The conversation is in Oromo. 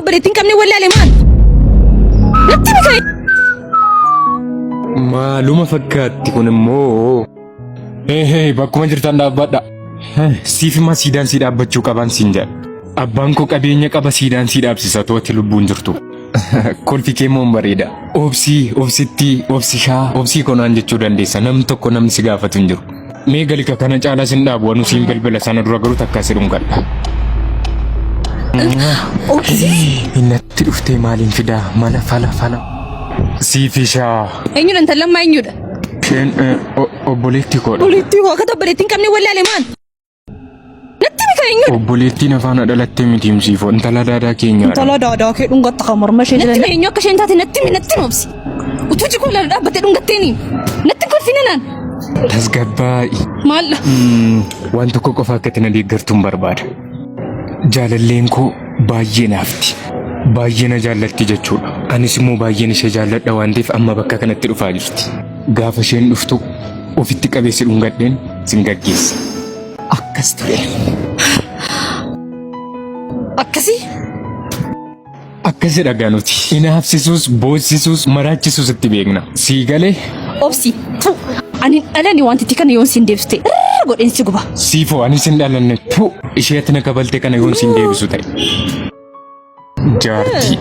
akka obboleettii hin qabne wallaale maal? Natti himi ka'e. Maaluma fakkaatti kun immoo? Hee hee bakkuma jirtan dhaabbadha. Siif immoo siidaan sii dhaabbachuu qaban siin jedha. Abbaan koo qabeenya qaba siidaan sii dhaabsisa to'atti lubbuun jirtu. Kolfi kee immoo hin bareeda. Obsii, obsittii, obsishaa, obsii konaan jechuu dandeessa. Nam tokko namni si gaafatu hin jiru. Mee galika kana caalaa sin dhaabu anu siin bilbila sana dura garuu takkaa si dhungadha. Obsii. Innatti dhuftee maaliin fidaa mala fala fala. Siifishaa. Eenyudha intalli ammaa eenyudha? Isheen obboleettii koodha. Obboleettii koo akka obboleettii hin qabne wallaale maal? Natti himi eenyudha? Obboleettiin afaan dhalattee miti himsiifoo intala daadaa keenyaadha. Intala daadaa kee dhungatta kan morma ishee Natti jala. himi eenyu akka isheen taate natti himi natti himi obsi. Utuu jikoo laala dhaabbattee dhungatteeni. Natti hin kolfine naan. Tasgabbaa'i. Maal? Waan tokko qofa akka itti na deeggartuun barbaada. Jaalalleen koo baay'ee naafti. Baay'ee na jaallatti jechuudha. Anis immoo baay'een ishee jaalladha waan ta'eef amma bakka kanatti dhufaa jirti. Gaafa isheen dhuftu ofitti qabee si dhungadheen sin gaggeessa. Akkas ture. Akkasii? Akkasidha gaa nuti. Inaafsisuus, boossisuus, maraachisuus itti beekna. Sii galee? Obsi. Tu. Ani hin dhalanne wantitti kana yoon siin deebisu ta'e. Rrrr godheen si guba. Siifoo anis hin dhalanne. Tu. Ishee ati na kabalte kana yoon siin deebisu ta'e. Jaartii.